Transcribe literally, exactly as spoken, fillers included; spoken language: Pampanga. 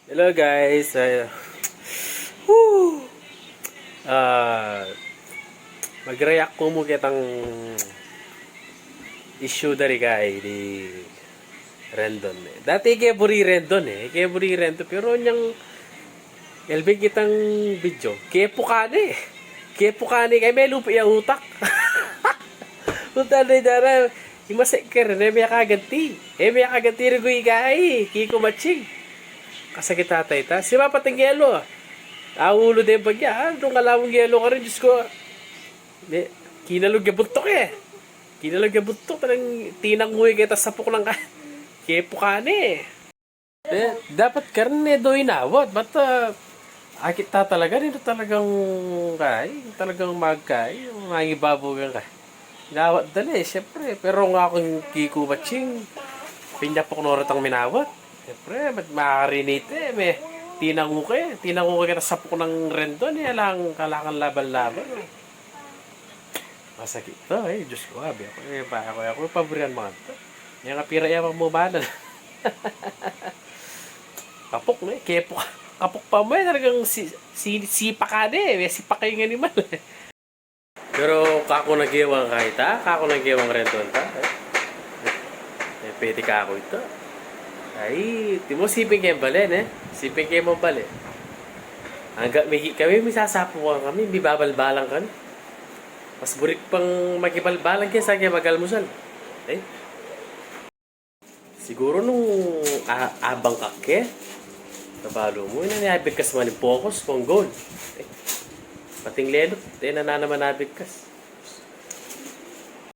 Hello guys. Uh, woo! Uh, mag-react ku mu ketang issue dari kay di Rendon, eh. Dati ke buri Rendon, eh. Ke buri Rendon, pero nyang elbing kitang video, kepu ka ne. Kepu ka ne, kay me lupa ya utak. Utak na dara. Imasek ka rin, eh, me kaganti. Eh, me kaganti rin guy kay Kiko Matching. Kasakit tatay ta. Si Papa Tinggelo. Aulo din bagya, ah. Nung alamong yelo ka rin, Diyos ko. Kinalug ya buntok, eh. Kinalug ya buntok, talagang tinanguy kita sapuk ng ka-, kepu ka ne. Eh, dapat karne do inawat. Ba't, ah, akit ta talaga, nito talagang kay, talagang magkay, mangibabugan ka. Inawat dali, siyempre. Pero nga akong Kiko Matching, pinyapok no retang minawat. Siyempre, mat-, makarinit, eh, me, tinangu ka, eh. Tinangu ka kita sapuk ng Rendon, eh. Alang, kalakan laban-laban, eh. Masakit to, eh. Diyos ko, abi ako, eh, ba ako, ako, paburian mo to. Yang apira yang mamumanan. Kapok na, eh. Kepok. Kapok pa mo, eh. Talagang si, si, sipak ka na, eh. May sipak kayong animal, eh. Pero kaku na gewang kahit, ah, kaku na gewang Rendon ta, eh. Eh, pwede kaku ita. Ay, timo siping keng bale, ne? Siping keng bale. Angga migi kami, misasapukan kami, mibabalbalan kami. Mas burik pang makibalbalan kesa keng magalmusal. Eh? Siguru nung a-, abang ka ke, kabalu mu, ina ni abigkas man ing focus, pang goal. Eh? Pating lelut, eh, nana naman abigkas.